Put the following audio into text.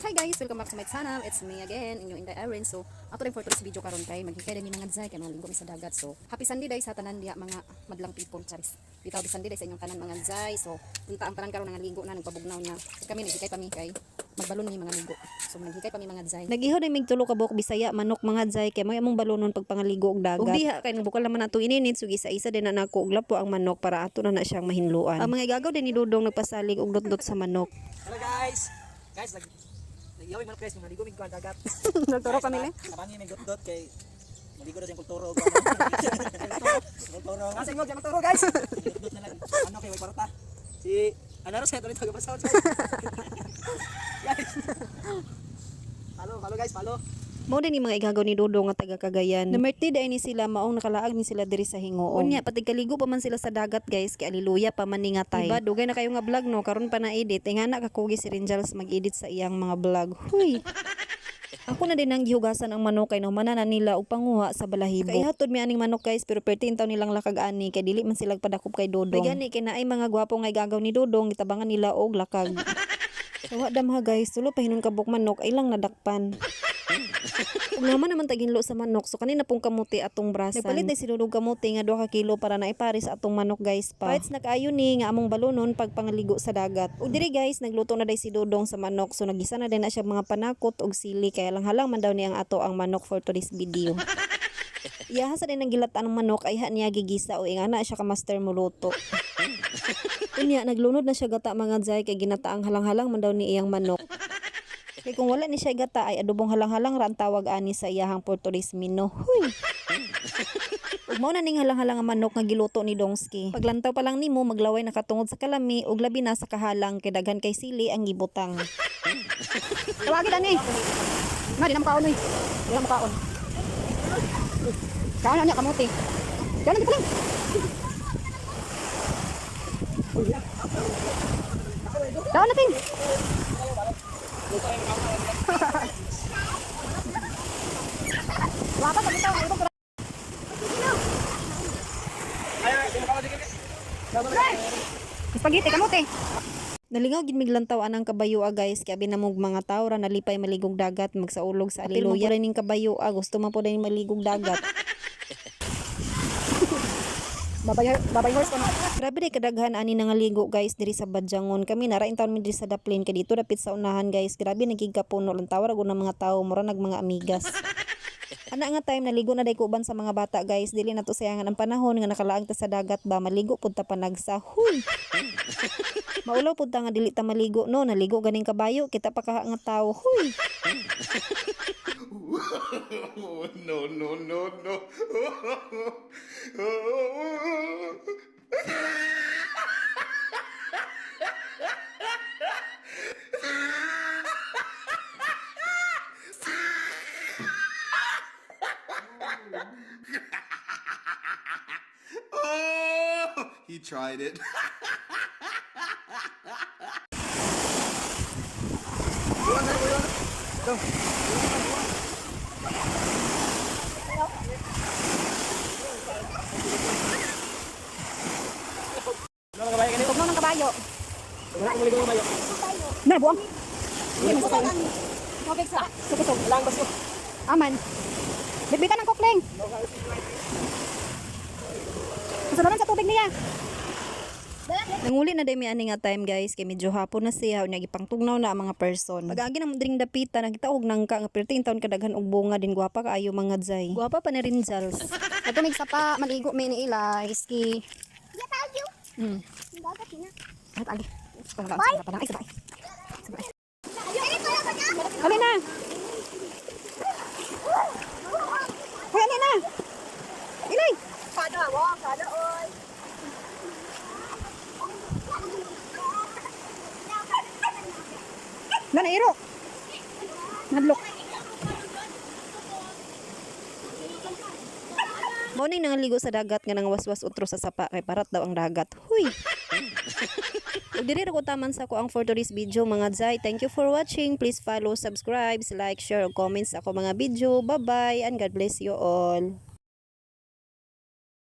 Hi guys! Welcome back to my channel. It's me again, inyong Inday Irene. So, ato rin for today's video karon kay maghikay din mga dzay kay mga linggo mi sa dagat. So, happy Sunday day sa tanan diha, mga madlang people, charis. Bitaw di Sunday day sa inyong tanan, mga dzay. So, unta ang tanan karon nga ligo na, nagpabugnaw na. Kami naghikay pa mi kay magbalon mi mga ligo. So, naghikay pa mi, mga dzay. Nagihaw na mig tulo ka buok Bisaya manok, mga dzay, kay may among balonon pagpangaligo og dagat. Ug diha kay bukal naman ato ininit, so isa-isa din na nako og lapo ang manok para ato na na siyang mahinluan. Ang mga igagaw din ni Dudong nagpasalig og dot-dot sa manok. Hello guys! Guys, nag-ihaw yung manok guys, naligo mig kuan dagat. Nagturo kami ni. Tabangi may dot kay naligo daw siyang kulturo. Kulturo. Asa mo siyang kulturo, guys? Dot na lang. Ano kay way kwarta. Si ano sa ito nito gabasaw. Guys. Follow, follow guys, follow. Mao din yung mga igagaw ni Dudong nga taga Cagayan. Namerti dai ni sila, maong nakalaag ni sila diri sa Hingoong. Unya pati kaligo pa man sila sa dagat, guys, kay aliluya pa man ni nga tay. Diba dugay na kayo nga vlog no, karon pa na edit. Ingana kakugi si Rinjals mag-edit sa iyang mga vlog. Huy. Ako na din ang gihugasan ang manok kay nahumanan na nila og panguha sa balahibo. Kay hatod mi aning manok, guys, pero perti taon nilang lakag ani kay dili man sila padakop kay Dodong. May gani kay naay mga gwapo nga igagaw ni Dodong, gitabangan nila og lakag. Wa damha guys, tulo pa hinon kabuk manok ay lang nadakpan. Ug naman naman taginlo sa manok, so kanina pong kamuti atong brasan. Nagpalit na si Dudong kamuti nga 2 ka kilo para naipares sa atong manok, guys, pa. Parts na kaayo ni nga among balonon pagpangaligo sa dagat. Ug diri guys, nagluto na day si Dudong sa manok, so nagisa na din na siya mga panakot og sili kaya lang halang man daw ni ang ato ang manok for today's video. Iyaha sa din ang gilatan ng manok ay ha niya gigisa o ingana siya ka master muluto. Unya naglunod na siya gata, mga jay, kay ginataang halang-halang man daw ni iyang manok. Kay kung wala ni siya gata ay adobong halang-halang ra ang tawag ani sa iyahang Portuguese mino. Huy. Ug mao na ning halang-halang nga manok nga giluto ni Dongski. Paglantaw pa lang nimo maglaway na katungod sa kalami ug labi na sa kahalang kay daghan kay sili ang gibutang. Tawagin ani. Na di na makaon oy. Di na makaon. Kaon na niya kamuti. Kaon na di pa lang. Kaon na ting. Wapa sa bitaw, ibang Spaghetti kamuti. Nalingaw gid miglantaw anang kabayo ah, guys, kay abi namog mga tawo ra nalipay maligog dagat magsaulog sa aliluya. Apil mo ning kabayo ah, gusto man po din maligog dagat. Babay babay horse ko no. Grabe day kadaghan ani nangaligo guys diri sa Badjangon. Kami nara in taon mi diri sa Daplin kay dito dapit sa unahan, guys. Grabe nagig kapuno, lantaw ra gud ng mga tawo, mura nag mga amigas. Ana nga time naligo na day ko uban sa mga bata, guys. Dili na to sayangan ang panahon nga nakalaag ta sa dagat ba, maligo pud ta panagsa. Huy. Maulaw pud ta nga dili ta maligo no, naligo ganing kabayo kita pa kaha nga tawo. Huy. Oh, no, no, no, no. Oh, he tried it. Tugnaw ng kabayo. Wala akong maligo kabayo. Na buang. Hindi man sa Tubig sa. Sukusog. Wala ang baso. Aman. Bitbitan ng kukling. Kasalanan sa tubig niya. Nanguli na day mi ani nga time guys, kay medyo hapon na siya unya gipangtugnaw na ang mga person. Pag-agi na mo dring dapita nakita og nangka nga perti taon kadaghan og bunga din, gwapa kaayo, mga jay. Gwapa pa ni Rinjals. Natumig sa pa, maligo mi ni Eli, ski. At agi. Bye. Ay, sabay. Sabay. Ali na. Hoy, ali na. Ilay. Na nairo. Nadlok. Mao ning nangaligo sa dagat nga nangwaswas utro sa sapa kay parat daw ang dagat. Huy. Ug diri ra ko taman sa ko ang for today's video, mga jay. Thank you for watching. Please follow, subscribe, like, share, ug comment sa ako mga video. Bye-bye and God bless you all.